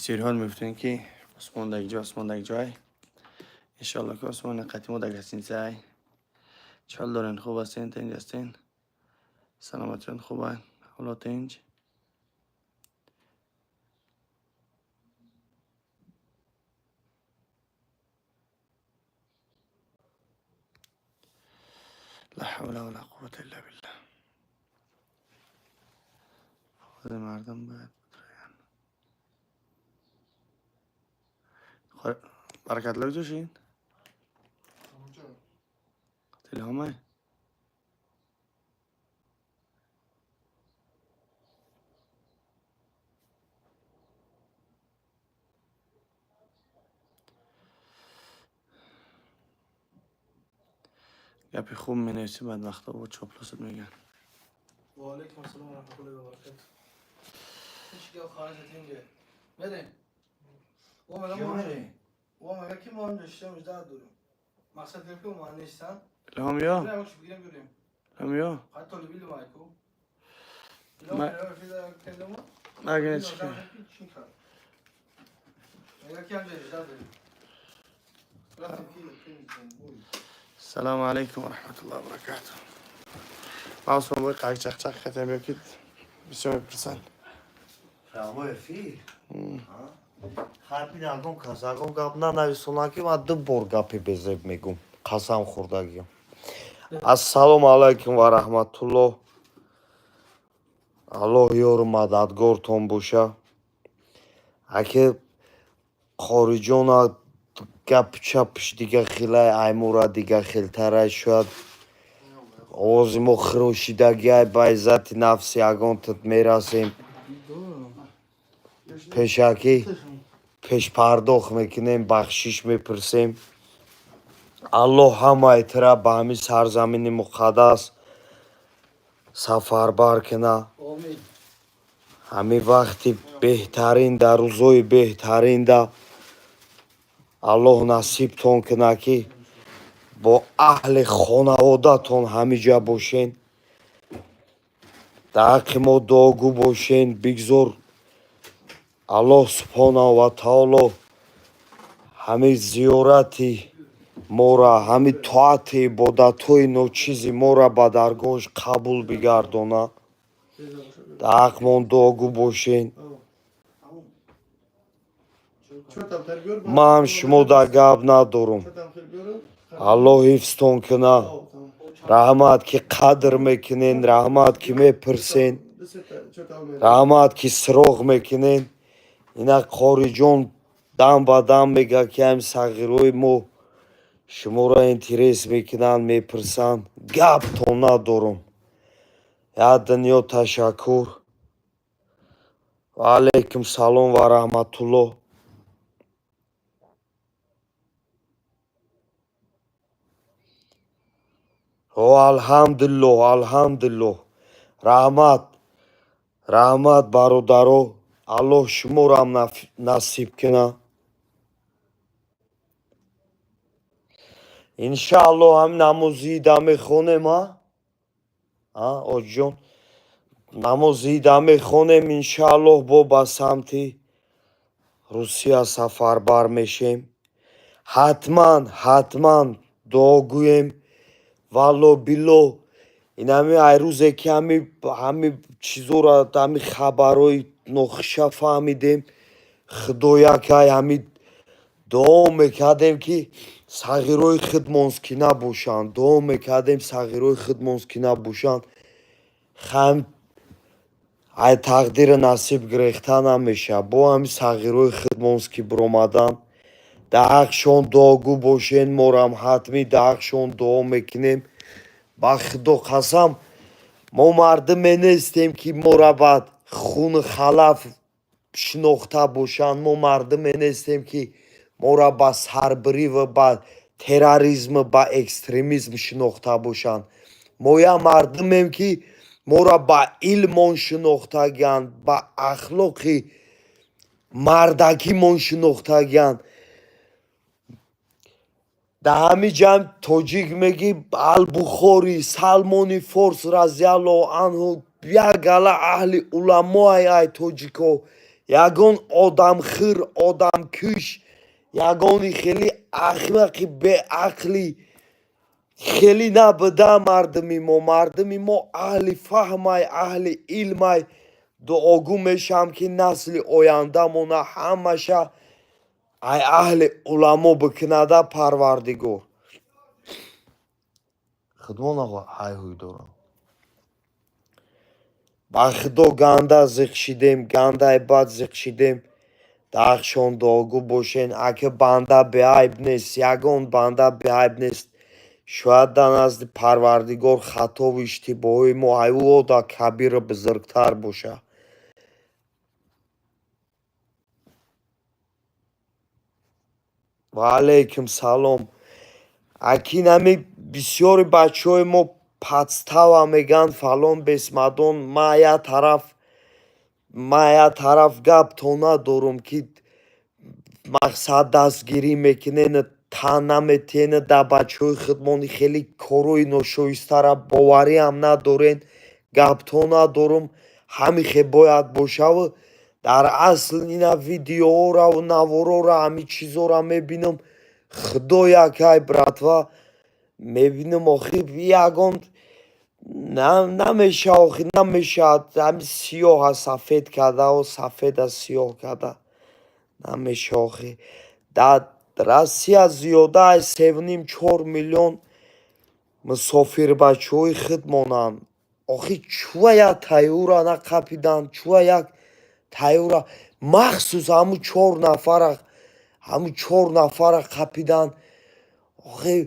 Бисёриҳо мегуфтем, ки Усмон дар ҷо, Усмон дар ҷой. Иншоалло, ки Усмон қати мо дар гостиница. Чӣ ҳол дорен? Хуб ҳастен? Тинҷ ҳастен? Саломатиён хубанд? Ҳоло тинҷ? لا حول ولا قوة إلا بالله. خود مردم باید برکت لگ جوشین تلهامه. گپی خوب می بعد وقتا با چاپلوست میگن. و علیکم السلام و رحمت الله و برکاته. هیچ گپ خارج تینگه. بریم. و مگه و مگه کی ما هم داشتیم 18 داریم. مقصد که ما نیستن. الهام بریم چی بگیریم بریم. الهام. حتی طالبی مایکو. ما- مگه چی؟ مگه کی هم 18 داریم. رفتیم کی السلام علیکم و رحمت الله و برکاته. ما عثمان باید قاق چق چق ختم بیاکید بسیار میپرسن. Прямой эфир. Ҳарбин ягон кас ягон гап нанависонад, ки ман ду бор гапи безеб мегум. Қасам хӯрдагиам. Ассалому алайкум ва раҳматуллоҳ. Аллоҳ ёру мададгортон боша. Аки хориҷона гапу чапш дига хелай, аймура дига хелтарай, шояд овози мо хирошидагиай, ба иззати нафси ягонтат мерасем. Пешакӣ пешпардохт мекунем, бахшиш мепурсем. Аллоҳ ҳамаи тира ба ҳамин сарзамини муқаддас сафарбар куна. آمین. Ҳамин вақти беҳтарин, дар рӯзҳои беҳтаринда Аллоҳ насибтон куна, ки бо аҳли хонаводатон ҳамиҷа бошен, дар ҳаққи мо дуогӯ бошен. Бигзор Аллоҳ субҳонаҳу ва таоло ҳамин зиёрати мора, ҳамин тоати ибодатҳои ночизи мора ба даргоҳаш қабул бигардона. Дар ҳаққмон дуогӯ бошен. Ман шумо дар гап надорум. Аллоҳ ҳифзтон куна. Раҳмат, ки қадр мекунен, раҳмат, ки мепурсен, раҳмат, ки суроғ мекунен. Ина қориҷон дам ба дам мега, ки ҳамин сағирҳои мо шуморо интерес мекунанд, мепурсанд. Гаптон надорум. Як дунё ташаккур. Ва алайкум салом ва раҳматуллоҳ. О, алҳамдулиллоҳ, алҳамдулиллоҳ. Раҳмат, раҳмат, бародаро. Аллоҳ шуморам насиб куна. Иншааллоҳ, ҳамин намози ида мехонем, а оҷон, намози ида мехонем, иншааллоҳ, бо ба самти Русия сафарбар мешем. Ҳатман, ҳатман дуо гӯем. Валло билло, инами ай рӯзе ки ҳами чизоро, ҳами хабарҳои нохуша фаҳмидем, худо якай, ҳами дуо мекардем, ки сағирҳои худмонски набошанд, дуо мекардем, сағирҳои худмонски набошанд. Хам ай тақдири насиб гирехта намешавад. Бо ҳами сағирҳои худмонски биромадан, дар ҳаққшон дуогӯ бошен. Морам ҳатмӣ дар ҳаққшон дуо мекунем. Ба худо қасам, мо мардуме нестем, ки мора ба хуну халаф шинохта бошанд. Мо мардуме нестем, ки мора ба сарбирӣ ва ба терроризму ба экстремизм шинохта бошанд. Мо як мардумем, ки мора ба илмон шинохтагианд, ба ахлоқи мардакимон шинохтагианд. Дар ҳамин ҷамъ тоҷик мегӣ, Албухорӣ, Салмони Форс разиаллоҳу анҳу, як гала аҳли уламоай ай тоҷико, Ягон одамхӯр, одамкуш, ягони хеле ахмақи беақлӣ хеле набуда мардуми мо. Мардуми мо аҳли фаҳмай, аҳли илмай. Дуогӯ мешавам, ки насли ояндамона ҳамаша ай аҳли уламо бикунада Парвардигор. Худмона ҳайҳуй дорам. Ба Худо ганда зиқ шидем, гандаи бад зиқ шидем. Дахшон дуогӯ бошен. Ака, банда беайб нест, ягон банда беайб нест. Шояд дар назди Парвардигор хатову иштибоҳои мо ай ӯ да кабиру бузургтар боша. Ва алайкум салом. Акин ҳами бисёри бачаҳои мо подстава мегӯянд, фалон бесмадон. Ма я тараф гаптон надорум, ки мақсад дастгирӣ мекунен, тан наметиҳен дар бачаҳои худмони хеле корҳои ношоистара, бовариам надорен, гаптон надорум. Ҳамихе бояд бошаву дар асл ина видеоҳораву наворора, ҳами чизора мебинам, Худо якай, братва, мебинам, охир ягон намеша, охир намешавад. Ҳами сиёҳа сафед кардау сафеда сиёҳ карда намеша. Охир дар Россия зиёда аз 3,5-4 миллион мусофирбачаҳои худ монанд. Охир чӯа як тайёра нақапиданд, чӯа як тайёра махсус ҳамун чор нафара қапиданд? Охир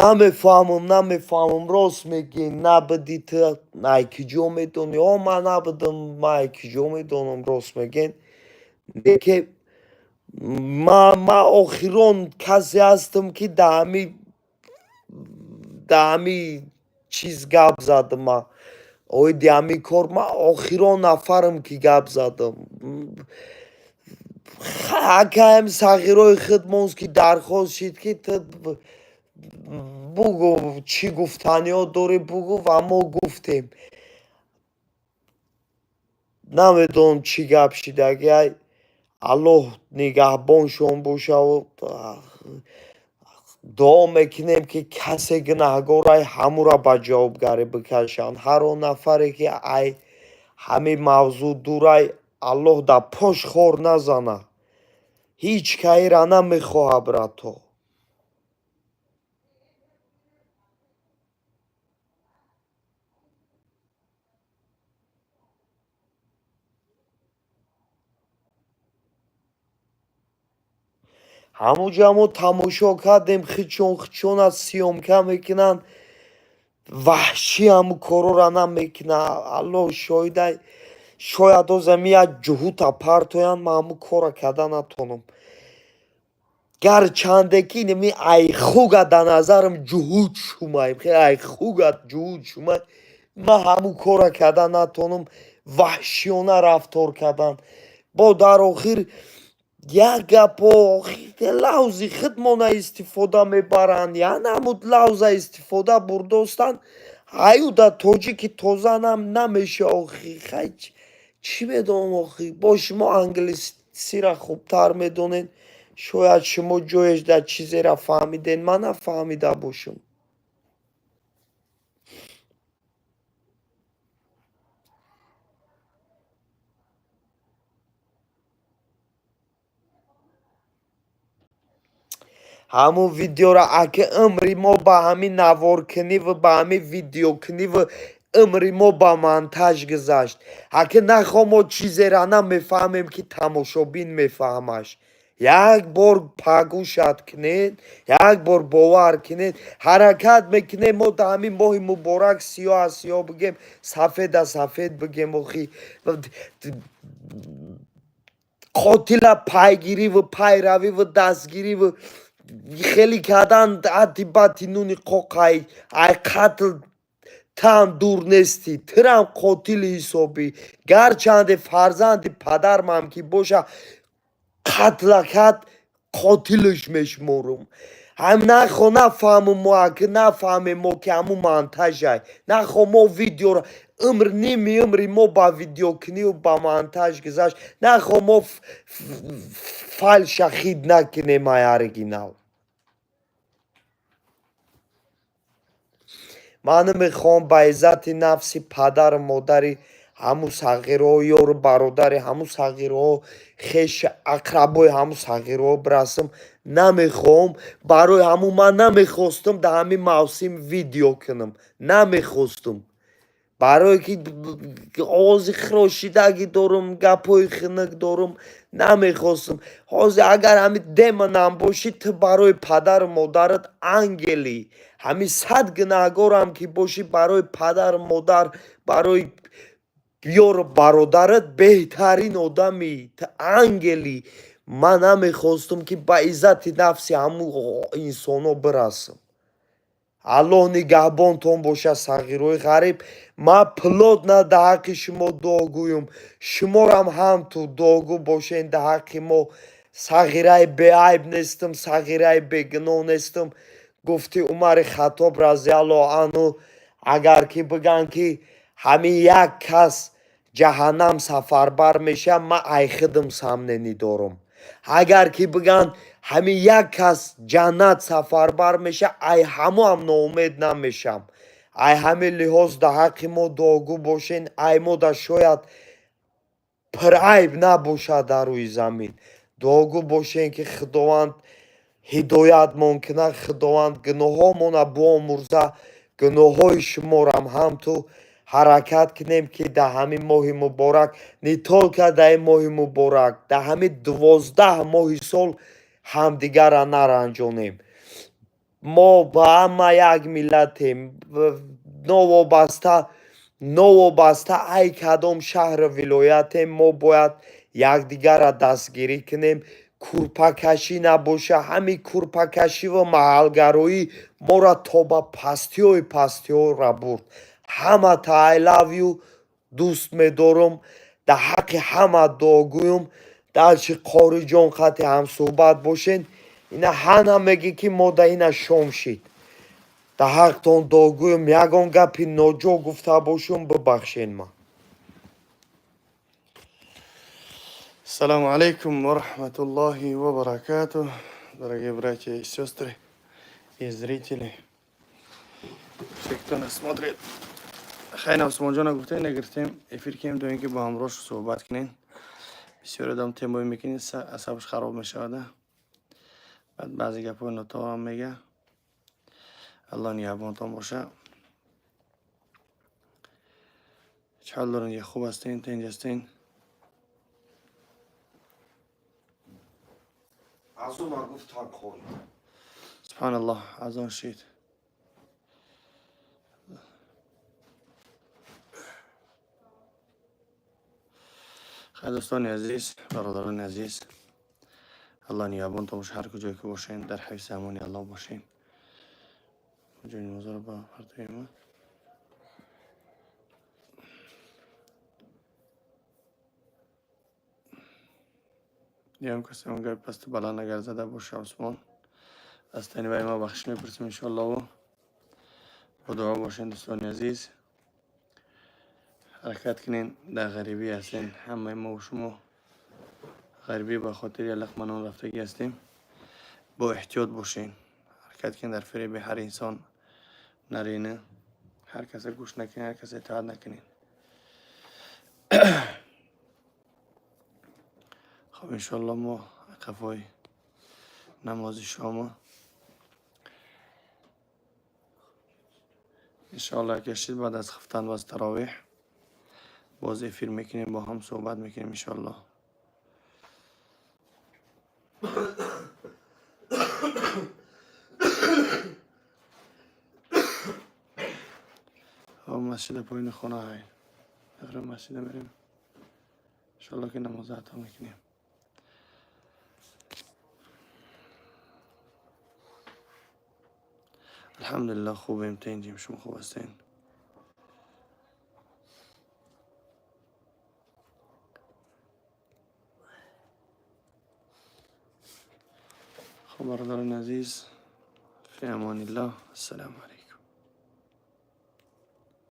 намефаҳмам, намефаҳмам. Рост мегӯӣ, набудӣ ту, ай куҷо медонӣ? О, ман набудам, ман ай куҷо медонам? Рост мегӯен, лекин ман охирон касе ҳастам, ки дар ҳами чиз гап задам. Ман оиди ҳамин кор ман охирон нафарам, ки гап задам. Акаем сағирои худ мост, ки дархост шид, ки ту бугӯ, чӣ гуфтаниҳо дорӣ бугӯ, ва мо гуфтем. Намедонам, чӣ гап шидаги. Ай Аллоҳ нигаҳбоншон бошаву дуо мекунем, ки касе гунаҳгорай, ҳамура ба ҷавобгарӣ бикашанд. Ҳар он нафаре, ки ай ҳамин мавзӯъ дурай, Аллоҳ дар пош хор назана. Ҳеҷ каира намехоҳа, брато. Ҳамуҷа мо тамошо кардем, хичон хичона съёмка мекунанд, ваҳшӣ ҳамун корора намекунад. Аллоҳ шоҳидай, шояд озами як ҷуҳута партоянд, ман ҳамун корра карда натонам. Гарчанде ки инами айхуга дар назарам ҷуҳуд шумай, айхуга ҷуҳуд шумай, ман ҳамун корра карда натонам. Ваҳшиёна рафтор кардан бо дар охир як гапо лавзи худмона истифода мебаранд, яъне ҳамун лавза истифода бурдостанд. Аюда тоҷики тоза намеша. Охи хай, чӣ медонам, охи бо шумо англисира хубтар медонед, шояд шумо ҷоеш дар чизера фаҳмиден, ман нафаҳмида бошам. Ҳамун видеора, аки, умри мо ба ҳамин наворкуниву ба ҳамин видеокуниву умри мо ба монтаж гузашт. Аки нахо мо чизера намефаҳмем, ки тамошобин мефаҳмаш. Як бор пагӯшат кунед, як бор бовар кунед. Ҳаракат мекунем мо дар ҳамин моҳи муборак сиёҳ аз сиёҳ бигем, сафед аз сафед бигем. Охи қотила пайгириву пайравиву дастгириву хеле кардан ати бати нуни қоқай ай қатл таам дур нестӣ, тирам қотили ҳисобӣ. Гарчанде фарзанди падармам ки боша, қатлакат қотилш мешуморум. Ҳам нахо нафаҳмум мо, аки нафаҳмем мо, ки ҳамун монтажай. Нахо мо видеоро Умр, ними умри мо ба видеокунию ба монтаж гузашт. Нахо мо фальша хид накунем ай оригинал. Ман намехоҳам ба иззати нафси падару модари ҳаму сағирҳо, ёру бародари ҳаму сағирҳо, хеши ақрабои ҳаму сағирҳо бирасам. Намехоҳам. Барои ҳаму ман намехостам дар ҳамин мавсим видео кунам. Намехостам. Барое ки овози хирошидагӣ дорам, гапҳои хунук дорам, намехостам. Ҳозир агар ҳамин демонам бошӣ, ту барои падару модарат ангелӣ. Ҳамин 100 гунаҳгорам ки бошӣ, барои падару модар, барои ёру бародарат беҳтарин одамӣ, ту ангелӣ. Ман намехостам ки ба иззати нафси ҳамун инсонҳо бирасам. Аллоҳ нигаҳбонтон бошад, сағирҳои ғариб. Ман плотно дар ҳаққи шумо дуогӯям. Шуморам ҳам ту дуогӯ бошен дар ҳаққи мо. Сағираи беайб нестам, сағираи бегуноҳ нестам. Гуфти Умари Хаттоб разиаллоҳу анҳу, агар ки бигӯянд ки ҳамин як кас ҷаҳаннам сафарбар мешавад, ман ай худам сомнение дорам. Агар ки бигӯянд ҳамин як кас ҷаннат сафарбар мешавад, ай ҳамоам ноумед намешавам. Ай ҳамин лиҳоз дар ҳаққи мо дуогӯ бошен. Ай мо да шояд пирайб набошад дар рӯи замин. Дуогӯ бошен, ки Худованд ҳидоятмон кунад, Худованд гуноҳҳомона биомӯрза, гуноҳҳои шуморам ҳам ту. Ҳаракат кунем, ки дар ҳамин моҳи муборак, не только дар ин моҳи муборак, дар ҳамин 12 моҳи сол ҳамдигарра наранҷонем. Мо ба ҳама як миллатем, новобаста ай кадом шаҳру вилоятем, мо бояд якдигарра дастгирӣ кунем. Курпакашӣ набоша. Ҳамин курпакашиву маҳалгароӣ моро то ба пастиҳои пастиҳоро бурд. Ҳамата I love you, дӯст медорам, дар ҳаққи ҳама дуогӯям. Дарчи Қориҷон қати ҳамсӯҳбат бошен. Ина ҳана мегӣ, ки мо да ина шом шид. Дар ҳақтон дуогӯям. Ягон гапи ноҷо гуфта бошум, бибахшен ман. Саламу алейкум ва рахматуллахи ва баракатух, дорогие братья и сестры и зрители, все, кто нас смотрит. Хайна, Усмонҷона, гуфтем, нагирифтем эфир кем, доем ки бо ҳамроҳ суҳбат кунем. Бисёр одам темои мекунӣ, асабаш хароб мешавад, баъд баъзе гапҳои нотоам мега. Аллоҳ нигаҳбонтон боша. Чӣ ҳол дорен? Хуб ҳастен, тинҷ ҳастен? Азона гуфтан, қори. Субҳаналлоҳ, азон шид. Хай, дӯстони азиз, бародарони азиз, Аллоҳ нигаҳбонтон боша. Ҳар куҷое ки бошен, дар ҳифзи амони Аллоҳ бошем. Ҷои намозаро ба партоема. Диям, касе он гапи пасту баланд агар зада боша, Усмон, аз тани вай ма бахшиш мепурсем, иншоаллоҳу. Бо дуо бошен, дӯстони азиз. Ҳаракат кунен. Дар ғарибӣ ҳастен ҳамаи мо шумо, ғарибӣ ба хотири лақманон рафтагӣ ҳастем. Бо эҳтиёт бошен, ҳаракат кунен, дар фиреби ҳар инсон нарена, ҳар каса гӯш накунен, ҳар каса итоат накунен. Хоб, иншоалло, мо қафои намози шома, иншоалло, кашид, баъд аз хуфтан ва аз таровеҳ боз эфир мекунем, бо ҳам суҳбат мекунем, иншоалло. Масҷида поини хона ҳай, масҷида мерем, иншоалло, ки намоза ато мекунем. Алҳамдулиллоҳ, хубем, тинҷем. Шумо хуб ҳастен? Хоб, бародарони азиз, фи амониллоҳ, ассалому алайкум.